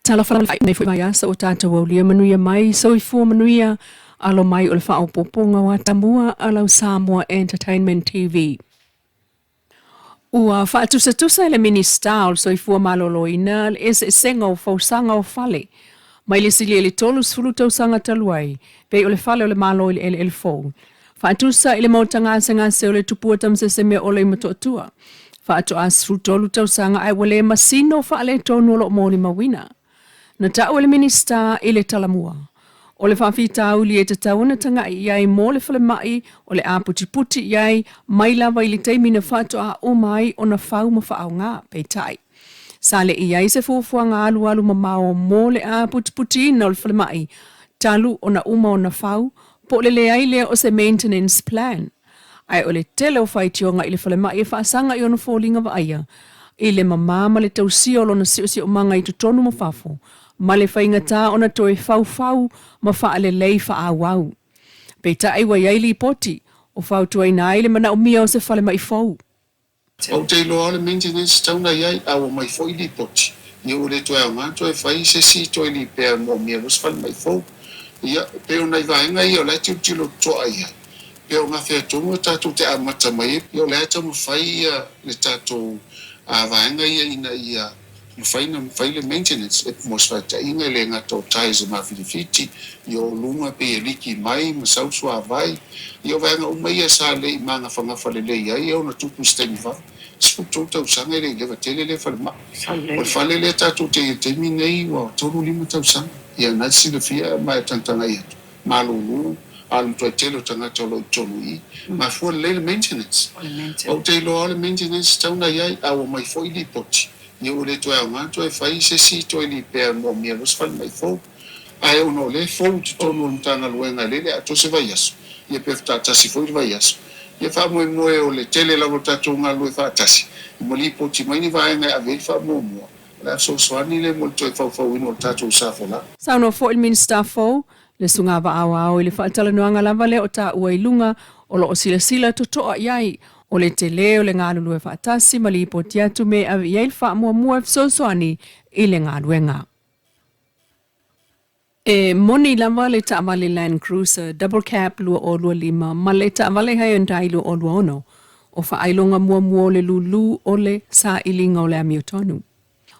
Talofa lava i lenei foi vaiaso ua tatou aulia manuia mai, soifua manuia, alo mai o le faaopoopoga o atamua a lau Samoa Entertainment TV. Ua faatusatusa e le Minisita o le Soifua Maloloina le eseesega o fausaga o fale mai le silia i le 30 tausaga talu ai, pei o le fale o le Malo i le eleele fou, faatusa i le maota gasegase o le Tupua Tamasese-Meaola i Motootua, faatoa 13 tausaga ae ua le masino faaletonu o lo o molimauina. Na ta'u e le Minisita i le Talamua, o le faafitauli e tatau ona taga'i i ai mo le falemai o le a putiputi i ai mai lava i le taimi na faatoa uma ai ona fau ma faaaoga. Peitai, sa le i ai se fuafuaga alualu mamao mo le a putiputiina o le falemai talu ona uma ona fau po o le leai lea o se maintenance plan. Ae o le tele o faitioga i le falemai e faasaga i ona foliga vaaia i le mama ma le tausia o lona siosiomaga i totonu ma fafo, ma le faigata ona toe faufau ma faalelei faaauau. Peitai ua i ai lipoti o fautuaina ai le manaomia o se falemai fou. Ou te iloa o le maintenance tau na i ai, a ua mai foi lipoti, ia ua le toe aoga toe fai se isi toe lipea e moomia loa se falemai fou. Ia, e pei o nai vaega ia o la e tilotilo totoa i ai, pe o gafea tonu e tatou te amata mai ai, ia o lea e taumafai ia le tatou vaega ia ina ia mafai ona fai le maintenance, e mo se faitaʻiga e le gata o tiles e mafilifiti, ia o luga pei e liki mai ma sau suavai, ia o vaega uma ia sa le i magafagafa lelei ai e ono tupu i se taimi vave. 13 tausaga e le i leva tele lea falemai. O le fale lea tatou te i ai i le taimi nei ua 3 5 tausaga, ia na e silafia ma e tagatagai atu, malulu, a o le matuai tele o tagata o lo o i totonu i i, mafua lelei le maintenance. Ou te iloa o le maintenance tau na i ai, a ua mai foi lipoti, ia ua le toe aoga toe fai se isi toe lipea e moomia loa se falemai fou. Ae ona o lea e fou i totonu o le Matagaluega e lele atoa se vaiaso, ia pe faatasi foi le vaiaso. Ia faamoemoe o le tele lava o tatou galulue faatasi, ma lipoti mai ni vaega e ave ai le faamuamua, o le a fesoasoani lea mo le toe faufauina o le tatou sa folau. Saunoa foi le Minisita fou, le Susuga Aoao i le faatalanoaga lava lea o taua i luga o lo o silasila totoa i ai, o le tele o le galulue faatasi ma lipoti atu me e ave i ai le faamuamua e fesoasoani i le galuega. E moni lava le taavale Land Cruiser Double Cab 2025 ma le taavale Hyundai 2026 o faailoga muamua o le lūlū o le sailiga o le amiotonu.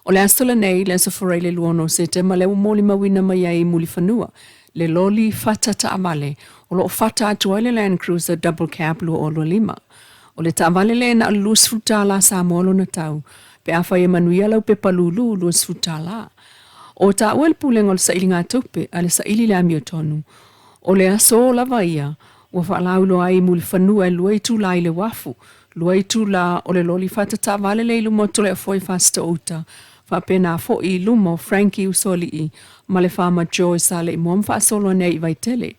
O le aso lenei, le Aso Faraile 26 o Setema lea ua molimauina mai ai i Mulifanua le loli fata taavale o lo o fata atu ai le Land Cruiser Double Cab 2025. O le taavale lea e na o le $20 Samoa lona tau pe afai e manuia lau pepa lūlū $20. O taua le pulega o le sailigatupe a le saili i le amiotonu, o le aso lava ia ua faalauiloa ai i Mulifanua e lua itula i le uafu, lua itula o le loli fata taavale lea i luma o Toleafoa i Fasitoo-uta, faapena foi i luma o Frankie Usoalii ma le Farmer Joe Saleimoa ma faasolo ane ai i Vaitele.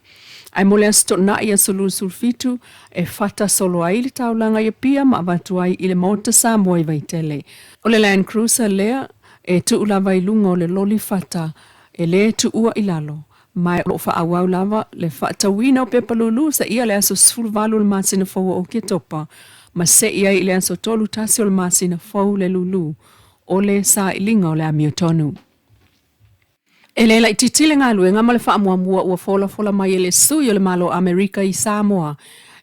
Ae mo le Aso Toonai aso 27 e fata solo ai le taulaga i Apia ma avatu ai i le Maota Samoa i Vaitele. O le Land Cruiser lea e tuu lava i luga o le loli fata e le tuua i lalo, ma o lo o faaauau lava le faatauina o pepa lulu seia le aso 18 o le masina fou o Oketopa ma se'i ai i le aso 31 o le masina fou le lulu o le sailiga o le amiotonu. E le laitiiti le galuega ma le faamuamua ua folafola mai e le Sui o le Malo Amerika i Samoa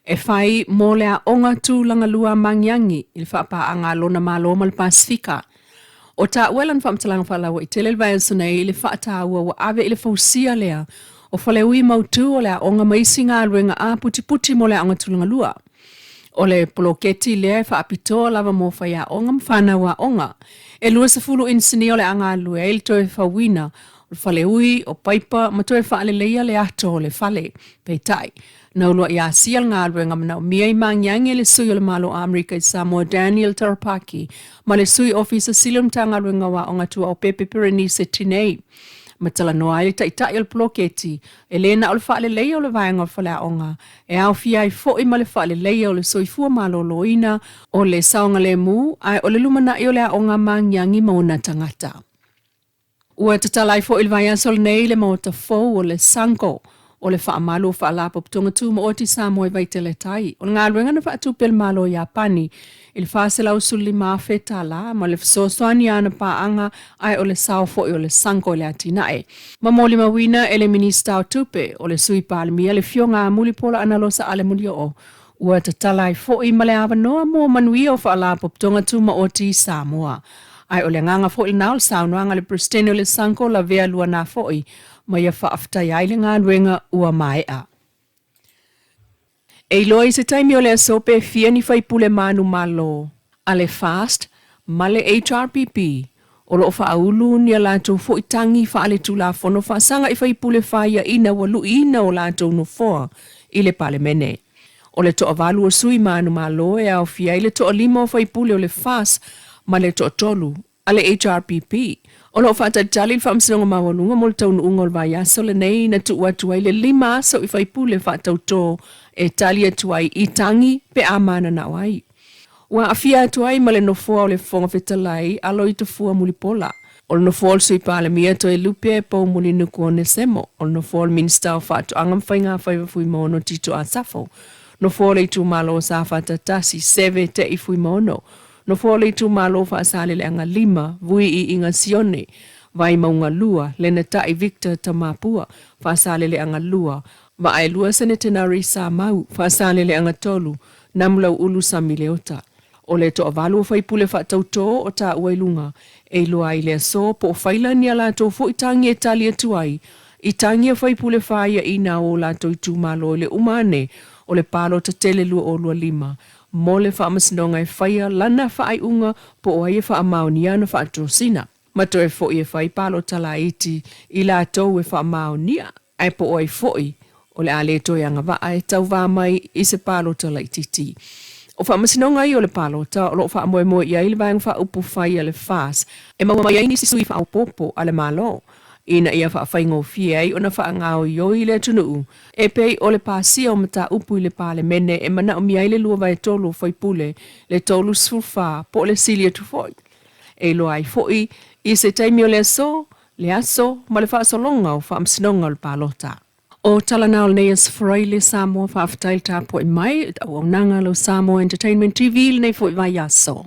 e fai mo le aoga tulaga lua magiagi i le faapaaga a lona Malo ma le Pasefika. O taua e lana faamatalaga faalauaitele le vaiaso nei i le faataua ua ave i le fausia lea o faleui mautu o le aoga ma isi galuega aputiputi mo le aoga tulaga lua. O le poloketi lea e faapitoa lava mo faiaoga ma fanau aoga. E 20 inisinia o le a galulue ai le toe fauina o le faleui, o paipa ma toe faaleleia le ato o le fale. Peitai, na uluai asia le galuega manaomia i Magiagi e le Sui o le Malo o Amerika i Samoa Daniel Tarapaki ma le Sui Ofisa Sili o le Matagaluega o Aoga Tuaopepe Berenice Tinei. Ma talanoa ai le taitai o le poloketi, e le na o le faaleleia o le vaega o le faleaoga, e aofia ai foi ma le faaleleia o le soifua maloloina, o le saogalemu, ae o le lumanai o le aoga magiagi ma ona tagata. Ua tatala ai foi i le vaiaso lenei le maota fou o le SANCO. o le faamalu o Faalapotopotoga Tumaoti Samoa i Vaitele Tai. O le galuega na faatupe e le Malo o Iapani i le $415,000 ma le fesoasoani a ana paaga ae o le sao foi o le SUNGO i le atinae. Ma molimauina e le Minisita o Tupe, o le Sui Palemia le Afioga a Mulipola Anarosa Ale Molioo, ua tatala ai foi ma le avanoa mo manuia o Faalapotopotoga Tumaoti i Samoa. Ae o le agaga foi lena o le saunoaga a le Peresetene o le SUNGO Lavea Luanafo'i ma ia faafetaia ai le galuega ua maea. E iloa i se taimi o le aso pe fia ni faipule manumalo a le FAST ma le HRPP o lo o faaulu ni a latou foi tagi faaletulafono faasaga i faipule faiaina ua luiina o latou nofoa i le Palemene. O le toavalu o sui manumalo e aofia ai le toalima o faipule o le FAST ma le toatolu a le HRPP, o lo o faatalitali le Faamasinoga Maualuga mo le taunuuga o le vaiaso lenei na tuu atu ai le lima aso i faipule faatautō e tali atu ai i tagi pe a mananao ai. Ua aafia atu ai ma le nofoa o le Fofoga Fetalai Aloitafua Mulipola, o le nofoa o le Sui Palemia Toelupe Poumulinuku Onesemo, o le nofoa o le Minisita o Faatoaga ma Faigafaiva Fuimaono Tito Asafo, nofoa o le itumalo o Safata 1 Seve Te'i Fuimaono, Nofoa o le itumalo Faasaleleaga 5, Vui Iiga Sione, Vaimauga 2, Lenatai Victor Tamapua, Faasaleleaga 2, Vaaelua Senetenari Samau, Faasaleleaga 3, Namulauulu Sami Leota. O le toavalu o faipule faatautō o taua i luga, e iloa ai le aso po o faila ni a latou foi tagi e tali atu ai i tagi a faipule faiaina o o latou itumalo i le uma ane o le palota tele 2025 mo le faamasinoga e faia lana faaiuga po o ai e faamaonia ana faatosina, ma toe foi e fai palota laiti i latou e faamaonia, ae po o ai foi o le a le toe agavaa e tauva mai i se palota laitiiti. O faamasinoga ia o le palota o lo o faamoemoe i ai le Vaega Faaupufai a le FAS e maua mai ai nisi sui faaopoopo a le Malo ina ia faafaigofie ai ona faagaoioi le atunuu e pei o le pasia o mataupu i le Palemene e manaomia ai le 2/3 o faipule, le 34 po o le sili atu foi. E iloa ai foi i se taimi o le aso, le aso ma le faasologa o faamasinoga o le palota. O tala na o lenei aso Faraile Samoa faafetai le tapuai mai, auaunaga lau Samoa Entertainment TV i lenei foi vaiaso.